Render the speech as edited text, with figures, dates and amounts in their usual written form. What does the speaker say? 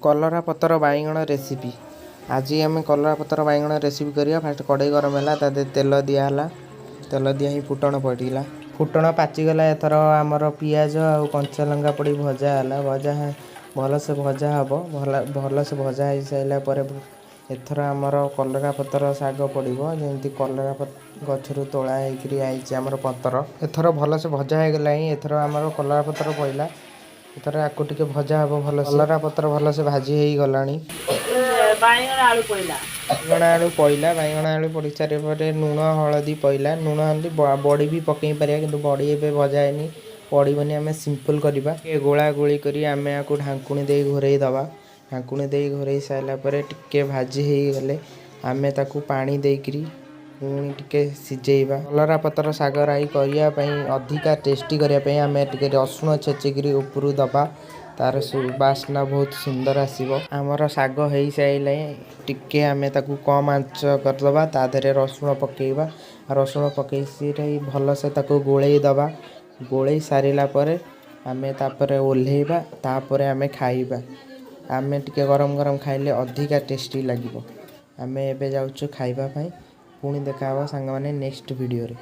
କଲରା ପତ୍ର ବାଇଗଣ ରେସିପି। ଆଜି ଆମେ କଲରା ପତ୍ର ବାଇଗଣ ରେସିପି କରିବା। ଫାଷ୍ଟ କଡ଼େଇ ଗରମ ହେଲା, ତା ଦେହରେ ତେଲ ଦିଆହେଲା। ତେଲ ଦିଆ ହେଇ ଫୁଟଣ ପଡ଼ିଲା। ଫୁଟଣ ପାଚିଗଲା। ଏଥର ଆମର ପିଆଜ ଆଉ କଞ୍ଚା ଲଙ୍କା ପଡ଼ି ଭଜା ହେଲା। ଭଜା ଭଲସେ ଭଜା ହେବ। ଭଲ ଭଲସେ ଭଜା ହେଇସାରିଲା ପରେ ଏଥର ଆମର କଲରା ପତ୍ର ଶାଗ ପଡ଼ିବ। ଯେମିତି କଲରା ଗଛରୁ ତୋଳା ହେଇକିରି ଆଇଛି ଆମର ପତ୍ର। ଏଥର ଭଲସେ ଭଜା ହେଇଗଲାଣି। ଏଥର ଆମର କଲରା ପତ୍ର ପଡ଼ିଲା। ଏଥର ଆକୁ ଟିକେ ଭଜା ହେବ ଭଲ। କଲରା ପତ୍ର ଭଲସେ ଭାଜି ହେଇଗଲାଣି। ବାଇଗଣ ଆଳୁ ପଇଲା। ବାଇଗଣ ଆଳୁ ପଇଲା। ବାଇଗଣ ଆଳୁ ପଡ଼ି ସାରିବା ପରେ ଲୁଣ ହଳଦୀ ପଇଲା। ଲୁଣ ହଳଦୀ, ବଡ଼ି ବି ପକେଇ ପାରିବା, କିନ୍ତୁ ବଡ଼ି ଏବେ ଭଜା ହେଇନି, ପଡ଼ିବନି। ଆମେ ସିମ୍ପଲ୍ କରିବା। ଟିକେ ଗୋଳା ଗୋଳି କରି ଆମେ ଆକୁ ଢାଙ୍କୁଣୀ ଦେଇ ଘୋରେଇ ଦେବା। ଢାଙ୍କୁଣୀ ଦେଇ ଘୋରେଇ ସାରିଲା ପରେ ଟିକେ ଭାଜି ହେଇଗଲେ ଆମେ ତାକୁ ପାଣି ଦେଇକିରି ପୁଣି ଟିକେ ସିଝେଇବା। କଲରା ପତ୍ର ଶାଗ ରାଇ କରିବା ପାଇଁ, ଅଧିକା ଟେଷ୍ଟି କରିବା ପାଇଁ ଆମେ ଟିକେ ରସୁଣ ଛେଚିକିରି ଉପରୁ ଦେବା। ତାର ବାସ୍ନା ବହୁତ ସୁନ୍ଦର ଆସିବ। ଆମର ଶାଗ ହେଇସାରିଲେ ଟିକେ ଆମେ ତାକୁ କମ୍ ଆଞ୍ଚ କରିଦେବା। ତା ଦେହରେ ରସୁଣ ପକାଇବା। ରସୁଣ ପକାଇ ସାରି ଭଲସେ ତାକୁ ଗୋଳେଇ ଦେବା। ଗୋଳେଇ ସାରିଲା ପରେ ଆମେ ତାପରେ ଓହ୍ଲେଇବା। ତାପରେ ଆମେ ଖାଇବା। ଆମେ ଟିକେ ଗରମ ଗରମ ଖାଇଲେ ଅଧିକା ଟେଷ୍ଟି ଲାଗିବ। ଆମେ ଏବେ ଯାଉଛୁ ଖାଇବା ପାଇଁ। ପୁଣି ଦେଖା ହେବ ସାଙ୍ଗମାନେ ନେକ୍ସଟ ଭିଡ଼ିଓରେ।